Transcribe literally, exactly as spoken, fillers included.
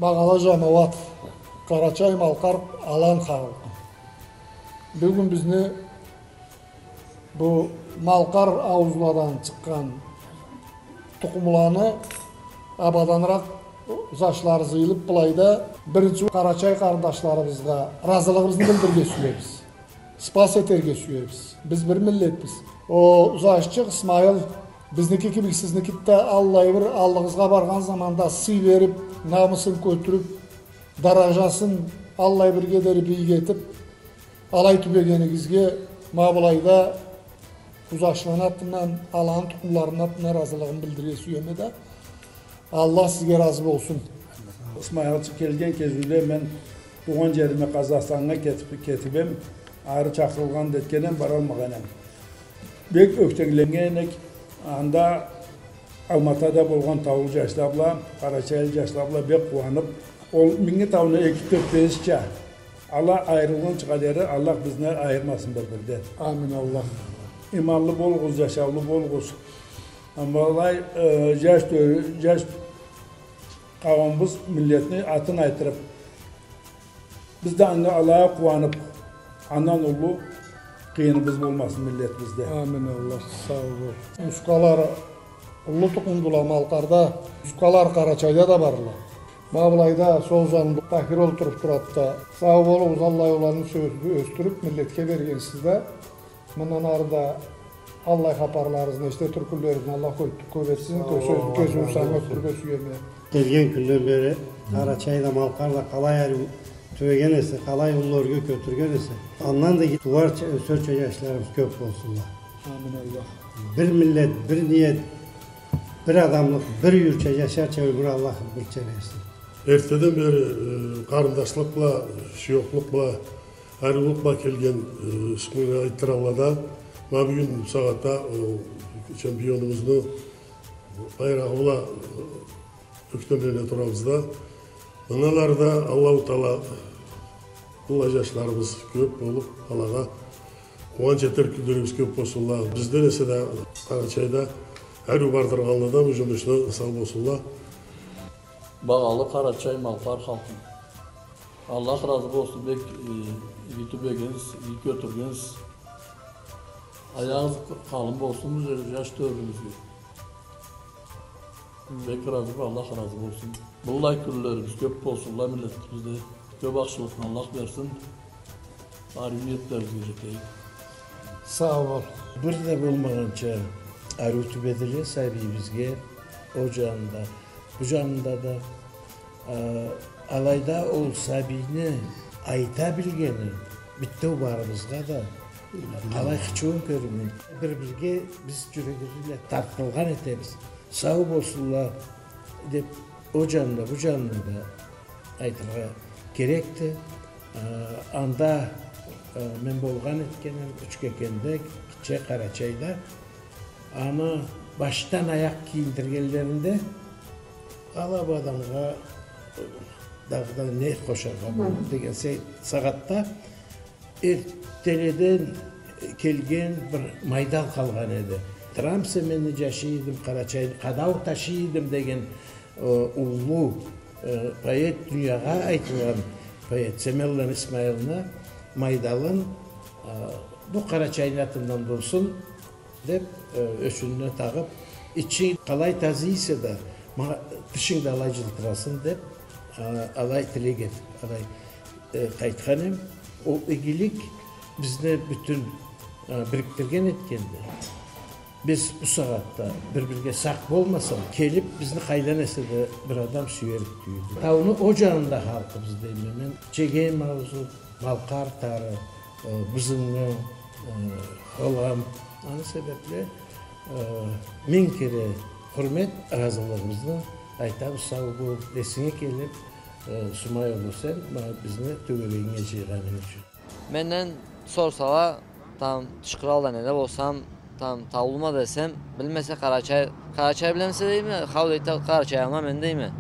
Багъалы жамауат, Къарачай-Малкъар алан халкъ. Бюгюн бизни бу Малкъар ауузладан чыкъгъан тукъумланы абаданыракъ жашлары жыйылып, былайда биринчи къарачай къарындашларыбызгъа разылыгъыбызны билдирирге сюебиз. Ыспас этерге сюебиз. Биз бир миллетбиз. Ол жашчыкъ Исмаил бизники кибик сизники да аллай бир аллыгъызгъа баргъан заманда сый берип, намысын кётюрюп, даражасын аллай бирге дери бийик этип, алай тюбегенигизге ма былайда бу жашланы атындан, аланы тукъумларыны атындан разылыгъымы билдирирге сюеме да. Аллах сизге разы болсун. Исмаилчы, келген кезиуде мен туугъан жериме, Къазахстаннга кетип, кетип эм, ары чакъырылгъан да этген эм, баралмагъан эм. Бек ёхтемленген эдик, анда Алматада болгъан таулу жашла бла, къарачайлы жашла бла бек къууанып, ол Минги тауну эки тёрт бешча, ала айырылгъынчыгъа дери Аллах бизни айырмасын бир-бирден. Амин, Аллах. Иманлы болугъуз, жашаулу болугъуз. Ама алай, э, жаш тё-, жаш къауумубуз миллетни атын айтырып, биз да анда алай къууанып, андан уллу къыйыныбыз болмасын миллетибизде. Амин, Аллах, сау бол. Мускалар уллу тукъумдула Малкъарда, мускалар Къарачайда да барла. Ма былайда сол жанында Тахир олтуруп турады да. Сау болугъуз, Аллах оланы сёз-, ёсдюрюп, миллетге бергенсиз да. Мындан ары да аллай хапарларыгъызны эшите тургъанларыгъызны Аллах кё-, кёбейтсин, кё-, сёз, кёзюуюн санга сюеме. Келген кюнден бери Къарачай да, Малкъар да къалай ариу тюбеген эсе, къалай уллу ёрге кётюрген эсе, андан да тууарча, ёсерча жашларыбыз кёп болсунла. Амин, Аллах. Бир миллет, бир ниет, бир адамлыкъ, бир юйюрча, жашарча ёмюр Аллах бирча берсин. Эртеден бери, э, къарындашлыкъ бла, шуёхлукъ бла, ариулукъ бла келген, э, ишни айтдыралла да, ма бюгюн бу сагъатда, э, чемпионубузну байрагъы бла, э, ёхтемлене турабыз да. Мындан ары да Аллаху Таала, аллай жашларыбыз кёп болуп, алагъа къууанч этер кюнлерибиз кёп болсунла. Бизден эсе да Къарачайда ариу бардыргъанла да бу жумушну сау болсунла. Багъалы къарачай-малкъар халкъым. Аллах разы болсун, бек, э, иги тюбегенсиз, иги кётюргенсиз. Аягъыгъыз къалын болсун бу жаш тёрюбюзге. Бек разы, Аллах разы болсун. Быллай кюнлерибиз кёп болсунла миллетибизде. Кёп ахшылыкъны Аллах берсин. Ариу ниетлерибизге жетейик. Сау бол. Бир да болмагъанча ариу тюбедиле сабийибизге, ол жанында, бу жанында да. А, алайда ол сабийни айта билгени битеу барыбызгъа да къалай хычыуун кёрюрме. Бир-бирге биз жюреклерибиз бла тартылгъан этебиз. Сау болсунла деп, ол жанында, бу жанында да айтыргъа керекди. А, анда, а, мен болгъан этгенме Учкекенде, Гитче Къарачайда. Аны башдан аякъ кийиндиргенлеринде, ала бу адамгъа дагъыда не къошаргъа болур деген се-, сагъатда эртделеден келген бир майдал къалгъан эди. Трамсе мени жашый эдим, Къарачай-, къадау ташый эдим деген, э, уллу, э, поэт, дуниягъа айтылгъан поэт Семёнланы Исмаилны майдалын, э, бу Къарачайны атындан турсун деп, э, ёшюнюне тагъып, ичинг къалай тазый эсе да, ма-, тышынг да алай жылтырасын деп, а, алай тилек этип, алай, э, къайтхан эм. Ол игилик бизни бютюн, э, бирикдирген этгенди. Биз бу сагъатда бир-бирге сакъ болмасакъ, келип бизни къайдан эсе да бир адам сюерик тюйюлдю. Тауну ол жанында халкъыбыз дейме мен, Чегем аузу, Малкъар тары, э, Бызынгы, э, Холам. Аны себепли, э, минг кере хурмет, ыразылыгъыбызны айтабыз, сау бол, эсинге келип, э, Сумай улу, сен, ма, бизни тёгерегинге жыйгъанынг ючюн. Менден сорсала, там, тыш къралда неда болсам, там, таулума десем, билмесе, Къарачай, Къарачай билемисе дейме, хау дейди да, Къарачай алма мен дейме.